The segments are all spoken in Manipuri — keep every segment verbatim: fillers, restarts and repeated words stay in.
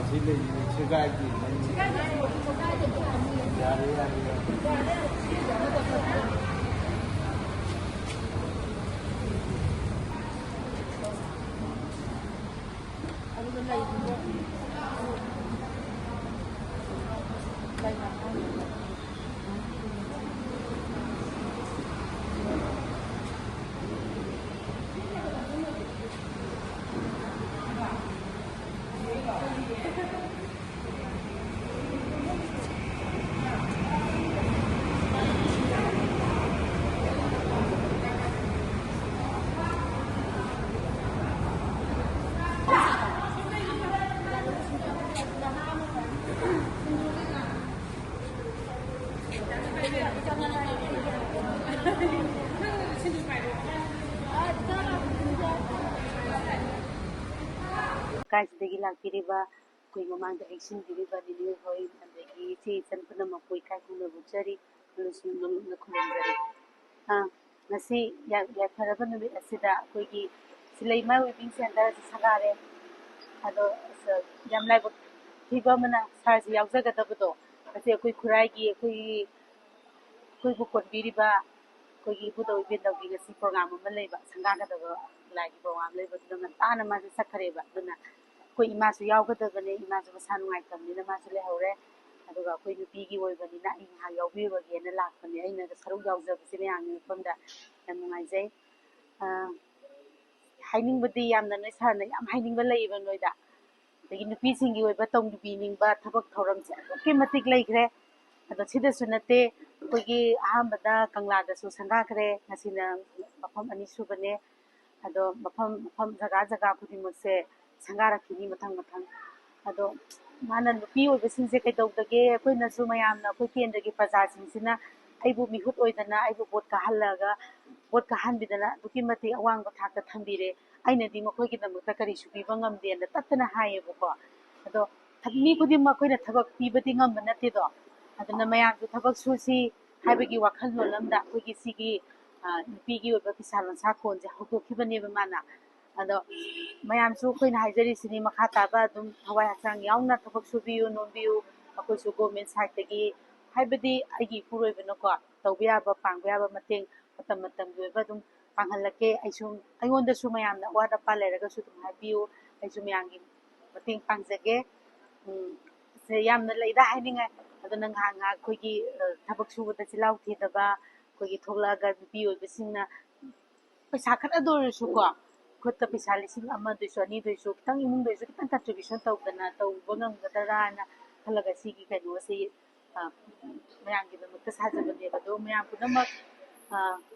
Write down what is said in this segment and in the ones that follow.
ꯁꯤ ꯂꯩꯔꯤꯅꯦ, ꯁꯦꯒꯥꯏꯗꯦ꯫ ꯌꯥꯔꯦ, ꯌꯥꯔꯦ, ꯌꯥꯔꯦ꯫ ꯀꯥꯏꯁꯤꯗꯒꯤ ꯂꯥꯛꯄꯤꯔꯤꯕ ꯑꯩꯈꯣꯏ ꯃꯃꯥꯡꯗ ꯑꯦꯛꯁꯤꯟꯕꯤꯔꯤꯕ ꯅꯤꯅꯦ ꯍꯣꯏ, ꯑꯗꯒꯤ ꯏꯆꯦ ꯏꯆꯟ ꯄꯨꯝꯅꯃꯛꯄꯨ ꯏꯀꯥꯏ ꯈꯨꯝꯅꯕ ꯎꯠꯆꯔꯤ, ꯑꯃꯁꯨꯡ ꯅꯣꯂꯨꯛꯅ ꯈꯨꯔꯨꯝꯖꯔꯤ꯫ ꯑꯥ, ꯉꯁꯤ ꯌꯥ-, ꯌꯥꯏꯐꯔꯕ ꯅꯨꯃꯤꯠ ꯑꯁꯤꯗ ꯑꯩꯈꯣꯏꯒꯤ ꯁꯤꯂꯩꯃ Weaving Centre ꯑꯁꯤ ꯁꯪꯒꯥꯔꯦ꯫ ꯑꯗꯣ, ꯑꯁ, ꯌꯥꯝ ꯂꯥꯏꯕꯛ ꯊꯤꯕ ꯑꯃꯅ ꯁꯥꯔꯁꯤ ꯌꯥꯎꯖꯒꯗꯕꯗꯣ, ꯉꯁꯤ ꯑꯩꯈꯣꯏ ꯈꯨꯔꯥꯏꯒꯤ, ꯑꯩꯈꯣꯏꯒꯤ, ꯑꯩꯈꯣꯏꯕꯨ ꯀꯣꯟꯕꯤꯔꯤꯕ ꯑꯩꯈꯣꯏꯒꯤ ꯏꯕꯨꯙꯧ ꯏꯕꯦꯟꯗꯧꯒꯤ ꯉꯁꯤ ꯄ꯭ꯔꯣꯒ꯭ꯔꯥꯝ ꯑꯃ ꯂꯩꯕ, ꯁꯪꯒꯥꯒꯗꯕ ꯂꯥꯏꯒꯤ ꯄ꯭ꯔꯣꯒ꯭ꯔꯥꯝ ꯂꯩꯕꯗꯨꯗ ꯉꯟꯇꯥꯅ ꯃꯥꯁꯦ ꯆꯠꯈ꯭ꯔꯦꯕ꯫ ꯑꯗꯨꯅ ꯑꯩꯈꯣꯏ ꯏꯃꯥꯁꯨ ꯌꯥꯎꯒꯗꯕꯅꯦ, ꯏꯃꯥꯁꯨ ꯃꯁꯥ ꯅꯨꯡꯉꯥꯏꯇꯕꯅꯤꯅ ꯃꯥꯁꯨ ꯂꯩꯍꯧꯔꯦ꯫ ꯑꯗꯨꯒ ꯑꯩꯈꯣꯏ ꯅꯨꯄꯤꯒꯤ ꯑꯣꯏꯕꯅꯤꯅ ꯑꯩ ꯉꯥꯏꯍꯥꯛ ꯌꯥꯎꯕꯤꯔꯨꯔꯒꯦꯅ ꯂꯥꯛꯄꯅꯦ꯫ ꯑꯩꯅꯒ ꯁꯔꯨꯛ ꯌꯥꯎꯖꯕꯁꯦ ꯃꯌꯥꯝꯒꯤ ꯃꯐꯝꯗ ꯌꯥꯝ ꯅꯨꯡꯉꯥꯏꯖꯩ꯫ ꯑ, ꯍꯥꯏꯅꯤꯡꯕꯗꯤ ꯌꯥꯝꯅ, ꯅꯣꯏ ꯁꯥꯔꯅ ꯌꯥꯝ ꯍꯥꯏꯅꯤꯡꯕ ꯂꯩꯌꯦꯕ ꯅꯣꯏꯗ꯫ ꯑꯗꯒꯤ ꯅꯨꯄꯤꯁꯤꯡꯒꯤ ꯑꯣꯏꯕ ꯇꯧꯕꯤꯅꯤꯡꯕ ꯊꯕꯛ ꯊꯧꯔꯝꯁꯦ ꯑꯗꯨꯛꯀꯤ ꯃꯇꯤꯛ ꯂꯩꯈ꯭ꯔꯦ꯫ ꯑꯗꯣ ꯁꯤꯗꯁꯨ ꯅꯠꯇꯦ, ꯑꯩꯈꯣꯏꯒꯤ ꯑꯍꯥꯟꯕꯗ ꯀꯪꯂꯥꯗꯁꯨ ꯁꯪꯒꯥꯈ꯭ꯔꯦ, ꯉꯁꯤꯅ ꯃꯐꯝ ꯑꯅꯤꯁꯨꯕꯅꯦ꯫ ꯑꯗꯣ ꯃꯐꯝ ꯃꯐꯝ, ꯖꯒꯥ ꯖꯒꯥ ꯈꯨꯗꯤꯡꯃꯛꯁꯦ ꯁꯪꯒꯥꯔꯛꯈꯤꯅꯤ ꯃꯊꯪ ꯃꯊꯪ꯫ ꯑꯗꯣ ꯃꯥꯅ ꯅꯨꯄꯤ ꯑꯣꯏꯕꯁꯤꯡꯁꯦ ꯀꯩꯗꯧꯗꯒꯦ, ꯑꯩꯈꯣꯏꯅꯁꯨ ꯃꯌꯥꯝꯅ, ꯑꯩꯈꯣꯏ ꯀꯦꯟꯗ꯭ꯔꯒꯤ ꯄ꯭ꯔꯖꯥꯁꯤꯡꯁꯤꯅ ꯑꯩꯕꯨ ꯃꯤꯍꯨꯠ ꯑꯣꯏꯗꯅ, ꯑꯩꯕꯨ ꯚꯣꯠ ꯀꯥꯍꯜꯂꯒ, ꯚꯣꯠ ꯀꯥꯍꯟꯕꯤꯗꯅ ꯑꯗꯨꯛꯀꯤ ꯃꯇꯤꯛ ꯑꯋꯥꯡꯕ ꯊꯥꯛꯇ ꯊꯝꯕꯤꯔꯦ꯫ ꯑꯩꯅꯗꯤ ꯃꯈꯣꯏꯒꯤꯗꯃꯛꯇ ꯀꯔꯤꯁꯨ ꯄꯤꯕ ꯉꯝꯗꯦꯅ ꯇꯠꯇꯅ ꯍꯥꯏꯌꯦꯕꯀꯣ꯫ ꯑꯗꯣ ꯊ-, ꯃꯤ ꯈꯨꯗꯤꯡꯃꯛ ꯑꯩꯈꯣꯏꯅ ꯊꯕꯛ ꯄꯤꯕꯗꯤ ꯉꯝꯕ ꯅꯠꯇꯦꯗꯣ꯫ ꯑꯗꯨꯅ ꯃꯌꯥꯝꯁꯨ ꯊꯕꯛ ꯁꯨꯁꯤ ꯍꯥꯏꯕꯒꯤ ꯋꯥꯈꯜꯂꯣꯟ ꯑꯃꯗ ꯑꯩꯈꯣꯏꯒꯤ ꯁꯤꯒꯤ, ꯑ, ꯅꯨꯄꯤꯒꯤ ꯑꯣꯏꯕ ꯐꯤꯁꯥ ꯂꯣꯟꯁꯥ ꯀꯣꯟꯁꯦ ꯍꯧꯗꯣꯛꯈꯤꯕꯅꯦꯕ ꯃꯥꯅ꯫ ꯑꯗꯣ ꯃꯌꯥꯝꯁꯨ ꯑꯩꯈꯣꯏꯅ ꯍꯥꯏꯖꯔꯤꯁꯤꯅꯤ, ꯃꯈꯥ ꯇꯥꯕ ꯑꯗꯨꯝ ꯊꯋꯥꯏ ꯍꯛꯆꯥꯡ ꯌꯥꯎꯅ ꯊꯕꯛ ꯁꯨꯕꯤꯌꯨ, ꯅꯣꯝꯕꯤꯌꯨ꯫ ꯑꯩꯈꯣꯏꯁꯨ government sideꯇꯒꯤ, ꯍꯥꯏꯕꯗꯤ ꯑꯩꯒꯤ ꯏꯄꯨꯔꯣꯏꯕꯅꯀꯣ, ꯇꯧꯕ ꯌꯥꯕ, ꯄꯥꯡꯕ ꯌꯥꯕ ꯃꯇꯦꯡ ꯃꯇꯝ ꯃꯇꯝꯒꯤ ꯑꯣꯏꯕ ꯑꯗꯨꯝ ꯄꯥꯡꯍꯜꯂꯛꯀꯦ꯫ ꯑꯩꯁꯨ, ꯑꯩꯉꯣꯟꯗꯁꯨ ꯃꯌꯥꯝꯅ ꯑꯋꯥꯠ ꯑꯄꯥ ꯂꯩꯔꯒꯁꯨ ꯑꯗꯨꯝ ꯍꯥꯏꯕꯤꯌꯨ, ꯑꯩꯁꯨ ꯃꯌꯥꯝꯒꯤ ꯃꯇꯦꯡ ꯄꯥꯡꯖꯒꯦ꯫ ꯎꯝ, ꯁꯦ ꯌꯥꯝꯅ ꯂꯩꯗ ꯍꯥꯏꯅꯤꯡꯉꯥꯏ꯫ ꯑꯗꯨꯅ ꯉꯥꯏꯍꯥꯛ ꯉꯥꯏꯍꯥꯛ ꯑꯩꯈꯣꯏꯒꯤ, ꯑ, ꯊꯕꯛ ꯁꯨꯕꯗ ꯆꯤꯜꯍꯥꯎ ꯊꯤꯗꯕ, ꯑꯩꯈꯣꯏꯒꯤ ꯊꯣꯛꯂꯛꯑꯒ ꯅꯨꯄꯤ ꯑꯣꯏꯕꯁꯤꯡꯅ ꯄꯩꯁꯥ ꯈꯔꯗ ꯑꯣꯏꯔꯁꯨꯀꯣ, ꯈꯨꯠꯇ ꯄꯩꯁꯥ ꯂꯤꯁꯤꯡ ꯑꯃꯗꯁꯨ, ꯑꯅꯤꯗꯁꯨ, ꯈꯤꯇꯪ ꯏꯃꯨꯡꯗꯁꯨ ꯈꯤꯇꯪ contribution ꯇꯧꯗꯅ ꯇꯧꯕ ꯉꯝꯒꯗ꯭ꯔꯥꯅ ꯈꯜꯂꯒ ꯁꯤꯒꯤ ꯀꯩꯅꯣꯁꯤ, ꯑ, ꯃꯌꯥꯝꯒꯤꯗꯃꯛꯇ ꯁꯥꯖꯕꯅꯦꯕ꯫ ꯑꯗꯣ ꯃꯌꯥꯝ ꯄꯨꯝꯅꯃꯛ, ꯑ,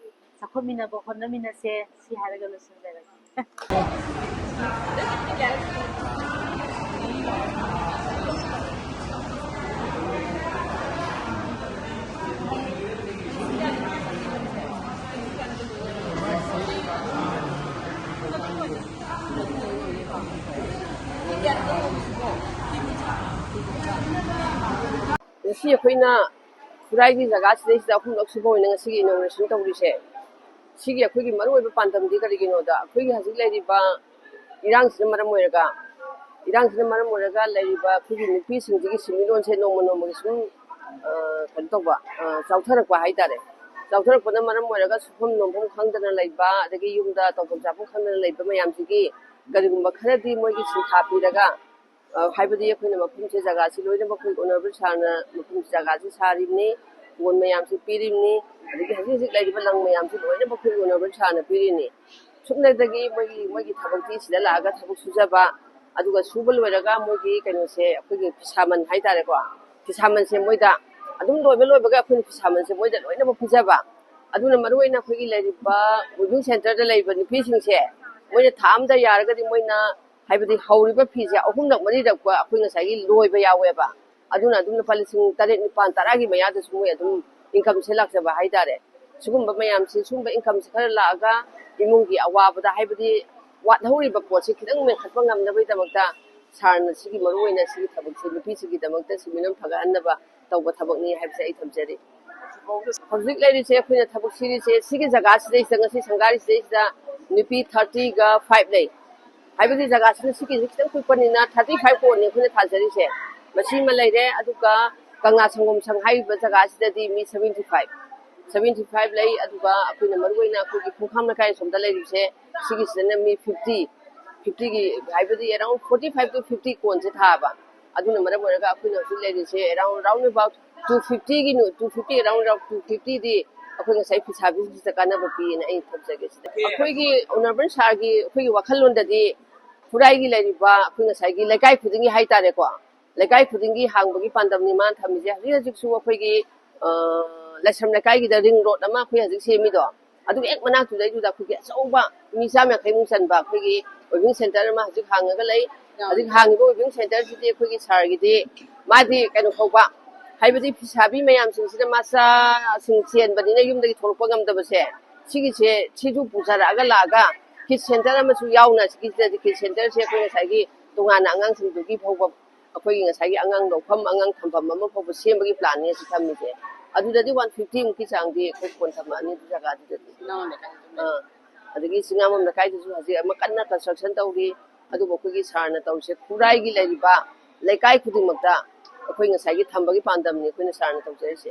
ꯆꯥꯎꯈꯠꯃꯤꯟꯅꯕ ꯍꯣꯠꯅꯃꯤꯟꯅꯁꯦ, ꯁꯤ ꯍꯥꯏꯔꯒ ꯂꯣꯏꯁꯤꯟꯖꯔꯒꯦ꯫ ꯉꯁꯤ ꯑꯩꯈꯣꯏꯅ ꯈꯨꯔꯥꯏꯒꯤ ꯖꯒꯥꯁꯤꯗꯩꯁꯤꯗ ꯑꯍꯨꯝꯂꯛ ꯁꯨꯕ ꯑꯣꯏꯅ ꯉꯁꯤꯒꯤ inauguration ꯇꯧꯔꯤꯁꯦ꯫ ꯁꯤꯒꯤ ꯑꯩꯈꯣꯏꯒꯤ ꯃꯔꯨꯑꯣꯏꯕ ꯄꯥꯟꯗꯝꯗꯤ ꯀꯔꯤꯒꯤꯅꯣꯗ, ꯑꯩꯈꯣꯏꯒꯤ ꯍꯧꯖꯤꯛ ꯂꯩꯔꯤꯕ ꯏꯔꯥꯡꯁꯤꯅ ꯃꯔꯝ ꯑꯣꯏꯔꯒ, ꯏꯔꯥꯡꯁꯤꯅ ꯃꯔꯝ ꯑꯣꯏꯔꯒ ꯂꯩꯔꯤꯕ ꯑꯩꯈꯣꯏꯒꯤ ꯅꯨꯄꯤꯁꯤꯡꯁꯤꯒꯤ ꯁꯤꯟꯃꯤꯠꯂꯣꯟꯁꯦ ꯅꯣꯡꯃ ꯅꯣꯡꯃꯒꯤ ꯁꯨꯝ, ꯑ, ꯀꯩꯅꯣ ꯇꯧꯕ, ꯑ, ꯆꯥꯎꯊꯔꯛꯄ ꯍꯥꯏꯇꯥꯔꯦ꯫ ꯆꯥꯎꯊꯔꯛꯄꯅ ꯃꯔꯝ ꯑꯣꯏꯔꯒ ꯁꯨꯐꯝ ꯅꯣꯝꯐꯝ ꯈꯪꯗꯅ ꯂꯩꯕ, ꯑꯗꯒꯤ ꯌꯨꯝꯗ ꯇꯧꯐꯝ ꯆꯥꯐꯝ ꯈꯪꯗꯅ ꯂꯩꯕ ꯃꯌꯥꯝꯁꯤꯒꯤ ꯀꯔꯤꯒꯨꯝꯕ ꯈꯔꯗꯤ ꯃꯣꯏꯒꯤ ꯁꯤꯟꯊꯥ ꯄꯤꯔꯒ, ꯑ, ꯍꯥꯏꯕꯗꯤ ꯑꯩꯈꯣꯏꯅ ꯃꯐꯝꯁꯦ, ꯖꯒꯥꯁꯤ ꯂꯣꯏꯅꯃꯛ ꯑꯩꯈꯣꯏ honourable sirꯅ ꯃꯐꯝ ꯖꯒꯥꯁꯤ ꯁꯥꯔꯤꯕꯅꯤ, ꯀꯣꯟ ꯃꯌꯥꯝꯁꯤ ꯄꯤꯔꯤꯕꯅꯤ, ꯑꯗꯒꯤ ꯍꯧꯖꯤꯛ ꯍꯧꯖꯤꯛ ꯂꯩꯔꯤꯕ ꯂꯪ ꯃꯌꯥꯝꯁꯤ ꯂꯣꯏꯅꯃꯛ ꯑꯩꯈꯣꯏ honourable sirꯅ ꯄꯤꯔꯤꯅꯤ꯫ ꯁꯨꯞꯅꯇꯒꯤ ꯃꯣꯏꯒꯤ, ꯃꯣꯏꯒꯤ ꯊꯕꯛꯇꯤ ꯁꯤꯗ ꯂꯥꯛꯑꯒ ꯊꯕꯛ ꯁꯨꯖꯕ, ꯑꯗꯨꯒ ꯁꯨꯕ ꯂꯣꯏꯔꯒ ꯃꯣꯏꯒꯤ ꯀꯩꯅꯣꯁꯦ, ꯑꯩꯈꯣꯏꯒꯤ ꯐꯤꯁꯥꯃꯟ ꯍꯥꯏꯇꯥꯔꯦꯀꯣ, ꯐꯤꯁꯥꯃꯟꯁꯦ ꯃꯣꯏꯗ ꯑꯗꯨꯝ ꯂꯣꯏꯕ ꯂꯣꯏꯕꯒ ꯑꯩꯈꯣꯏꯅ ꯐꯤꯁꯥꯃꯟꯁꯦ ꯃꯣꯏꯗ ꯂꯣꯏꯅꯃꯛ ꯄꯤꯖꯕ꯫ ꯑꯗꯨꯅ ꯃꯔꯨ ꯑꯣꯏꯅ ꯑꯩꯈꯣꯏꯒꯤ ꯂꯩꯔꯤꯕ weaving centreꯗ ꯂꯩꯔꯤꯕ ꯅꯨꯄꯤꯁꯤꯡꯁꯦ, ꯃꯣꯏꯅ ꯊꯥ ꯑꯃꯗ ꯌꯥꯔꯒꯗꯤ ꯃꯣꯏꯅ, ꯍꯥꯏꯕꯗꯤ ꯍꯧꯔꯤꯕ ꯐꯤꯁꯦ ꯑꯍꯨꯝꯂꯛ ꯃꯔꯤꯔꯛꯄ ꯑꯩꯈꯣꯏ ꯉꯁꯥꯏꯒꯤ ꯂꯣꯏꯕ ꯌꯥꯎꯋꯦꯕ꯫ ꯑꯗꯨꯅ ꯑꯗꯨꯝ ꯂꯨꯄꯥ ꯂꯤꯁꯤꯡ ꯇꯔꯦꯠ, ꯅꯤꯄꯥꯟ, ꯇꯔꯥꯒꯤ ꯃꯌꯥꯗꯁꯨ ꯃꯣꯏ ꯑꯗꯨꯝ incomeꯁꯦ ꯂꯥꯛꯆꯕ ꯍꯥꯏꯇꯥꯔꯦ꯫ ꯁꯤꯒꯨꯝꯕ ꯃꯌꯥꯝꯁꯤ, ꯁꯤꯒꯨꯝꯕ incomeꯁꯦ ꯈꯔ ꯂꯥꯛꯑꯒ ꯏꯃꯨꯡꯒꯤ ꯑꯋꯥꯕꯗ, ꯍꯥꯏꯕꯗꯤ ꯋꯥꯠꯍꯧꯔꯤꯕ ꯄꯣꯠꯁꯤ ꯈꯤꯇꯪ ꯃꯦꯟꯈꯠꯄ ꯉꯝꯅꯕꯒꯤꯗꯃꯛꯇ ꯁꯥꯔꯅ ꯁꯤꯒꯤ ꯃꯔꯨꯑꯣꯏꯅ ꯁꯤꯒꯤ ꯊꯕꯛꯁꯤ ꯅꯨꯄꯤꯁꯤꯡꯒꯤꯗꯃꯛꯇ ꯁꯦꯟꯃꯤꯠꯂꯣꯟ ꯐꯒꯠꯍꯟꯅꯕ ꯇꯧꯕ ꯊꯕꯛꯅꯤ ꯍꯥꯏꯕꯁꯦ ꯑꯩ ꯊꯝꯖꯔꯤ꯫ ꯍꯧꯖꯤꯛ ꯂꯩꯔꯤꯁꯦ ꯑꯩꯈꯣꯏꯅ ꯊꯕꯛ ꯁꯤꯔꯤꯁꯦ ꯁꯤꯒꯤ ꯖꯒꯥꯁꯤꯗꯩꯁꯤꯗ, ꯉꯁꯤ ꯁꯪꯒꯥꯔꯤꯁꯤꯗꯩꯁꯤꯗ ꯅꯨꯄꯤ thirtyꯒ five ꯂꯩ꯫ ꯍꯥꯏꯕꯗꯤ ꯖꯒꯥꯁꯤꯅ ꯁꯤꯒꯤꯁꯤ ꯈꯤꯇꯪ ꯄꯤꯛꯄꯅꯤꯅ thirty five ꯀꯣꯟꯅꯤ ꯑꯩꯈꯣꯏꯅ ꯊꯥꯖꯔꯤꯁꯦ꯫ ꯃꯁꯤ ꯑꯃ ꯂꯩꯔꯦ, ꯑꯗꯨꯒ ꯀꯪꯂꯥ ꯁꯪꯒꯣꯝ ꯁꯪ ꯍꯥꯏꯔꯤꯕ ꯖꯒꯥꯁꯤꯗꯗꯤ ꯃꯤ seventy five, seventy five ꯂꯩ꯫ ꯑꯗꯨꯒ ꯑꯩꯈꯣꯏꯅ ꯃꯔꯨꯑꯣꯏꯅ ꯑꯩꯈꯣꯏꯒꯤ ꯈꯣꯡꯈꯥꯝ ꯂꯩꯀꯥꯏ ꯑꯁꯣꯝꯗ ꯂꯩꯔꯤꯕꯁꯦ, ꯁꯤꯒꯤꯁꯤꯗꯅ ꯃꯤ fifty, fiftyꯒꯤ, ꯍꯥꯏꯕꯗꯤ around forty five to fifty ꯀꯣꯟꯁꯦ ꯊꯥꯕ꯫ ꯑꯗꯨꯅ ꯃꯔꯝ ꯑꯣꯏꯔꯒ ꯑꯩꯈꯣꯏꯅ ꯍꯧꯖꯤꯛ ꯂꯩꯔꯤꯁꯦ around, round about two fiftyꯒꯤ, two fifty, around, around two fiftyꯗꯤ ꯑꯩꯈꯣꯏ ꯉꯁꯥꯏ ꯐꯤꯁꯥꯕꯤꯁꯤꯡꯁꯤꯗ ꯀꯥꯟꯅꯕ ꯄꯤꯌꯦꯅ ꯑꯩ ꯊꯝꯖꯒꯦ ꯁꯤꯗ꯫ ꯑꯩꯈꯣꯏꯒꯤ ꯑꯣꯅꯔꯦꯕꯜ ꯁꯥꯔꯒꯤ ꯑꯩꯈꯣꯏꯒꯤ ꯋꯥꯈꯜꯂꯣꯟꯗꯗꯤ ꯈꯨꯔꯥꯏꯒꯤ ꯂꯩꯔꯤꯕ ꯑꯩꯈꯣꯏ ꯉꯁꯥꯏꯒꯤ ꯂꯩꯀꯥꯏ ꯈꯨꯗꯤꯡꯒꯤ ꯍꯥꯏꯇꯥꯔꯦꯀꯣ, ꯂꯩꯀꯥꯏ ꯈꯨꯗꯤꯡꯒꯤ ꯍꯥꯡꯕꯒꯤ ꯄꯥꯟꯗꯝꯅꯤ ꯃꯥꯅ ꯊꯝꯃꯤꯁꯦ꯫ ꯍꯧꯖꯤꯛ ꯍꯧꯖꯤꯛꯁꯨ ꯑꯩꯈꯣꯏꯒꯤ, ꯑ, ꯂꯥꯏꯁ꯭ꯔꯝ ꯂꯩꯀꯥꯏꯒꯤꯗ ring road ꯑꯃ ꯑꯩꯈꯣꯏ ꯍꯧꯖꯤꯛ ꯁꯦꯝꯃꯤꯗꯣ, ꯑꯗꯨꯒꯤ ꯍꯦꯛ ꯃꯅꯥꯛꯇꯨꯗꯩꯗꯨꯗ ꯑꯩꯈꯣꯏꯒꯤ ꯑꯆꯧꯕ ꯃꯤ ꯆꯥꯝ ꯌꯥꯡꯈꯩꯃꯨꯛ ꯆꯟꯕ ꯑꯩꯈꯣꯏꯒꯤ weaving centre ꯑꯃ ꯍꯧꯖꯤꯛ ꯍꯥꯡꯉꯒ ꯂꯩ꯫ ꯍꯧꯖꯤꯛ ꯍꯥꯡꯉꯤꯕ weaving centreꯁꯤꯗꯤ ꯑꯩꯈꯣꯏꯒꯤ ꯁꯥꯔꯒꯤꯗꯤ, ꯃꯥꯗꯤ ꯀꯩꯅꯣ ꯐꯥꯎꯕ, ꯍꯥꯏꯕꯗꯤ ꯐꯤꯁꯥꯕꯤ ꯃꯌꯥꯝꯁꯤꯡꯁꯤꯅ ꯃꯆꯥꯁꯤꯡ ꯆꯦꯟꯕꯅꯤꯅ ꯌꯨꯝꯗꯒꯤ ꯊꯣꯛꯂꯛꯄ ꯉꯝꯗꯕꯁꯦ, ꯁꯤꯒꯤꯁꯦ, ꯁꯤꯁꯨ ꯄꯨꯖꯔꯛꯑꯒ ꯂꯥꯛꯑꯒ kids centre ꯑꯃꯁꯨ ꯌꯥꯎꯅ, ꯁꯤꯒꯤꯁꯤꯗꯗꯤ kids centreꯁꯦ ꯑꯩꯈꯣꯏ ꯉꯁꯥꯏꯒꯤ ꯇꯣꯉꯥꯟꯅ ꯑꯉꯥꯡꯁꯤꯡꯗꯨꯒꯤ ꯐꯥꯎꯕ ꯑꯩꯈꯣꯏꯒꯤ ꯉꯁꯥꯏꯒꯤ ꯑꯉꯥꯡ ꯂꯧꯐꯝ, ꯑꯉꯥꯡ ꯊꯝꯐꯝ ꯑꯃ ꯐꯥꯎꯕ ꯁꯦꯝꯕꯒꯤ planꯅꯤ ꯑꯁꯤ ꯊꯝꯃꯤꯁꯦ꯫ ꯑꯗꯨꯗꯗꯤ one fiftyꯃꯨꯛꯀꯤ ꯆꯥꯡꯗꯤ ꯑꯩꯈꯣꯏ ꯀꯣꯟ ꯊꯝꯃꯛꯑꯅꯤ ꯑꯗꯨ ꯖꯒꯥꯗꯨꯗꯗꯤ꯫ ꯑꯥ, ꯑꯗꯒꯤ ꯆꯤꯡꯉꯥꯃꯝ ꯂꯩꯀꯥꯏꯗꯁꯨ ꯍꯧꯖꯤꯛ ꯑꯃ ꯀꯟꯅ construction ꯇꯧꯔꯤ꯫ ꯑꯗꯨꯕꯨ ꯑꯩꯈꯣꯏꯒꯤ ꯁꯥꯔꯅ ꯇꯧꯔꯤꯁꯦ ꯈꯨꯔꯥꯏꯒꯤ ꯂꯩꯔꯤꯕ ꯂꯩꯀꯥꯏ ꯈꯨꯗꯤꯡꯃꯛꯇ ꯑꯩꯈꯣꯏ ꯉꯁꯥꯏꯒꯤ ꯊꯝꯕꯒꯤ ꯄꯥꯟꯗꯝꯅꯤ ꯑꯩꯈꯣꯏꯅ ꯁꯥꯔꯅ ꯇꯧꯖꯔꯤꯁꯦ꯫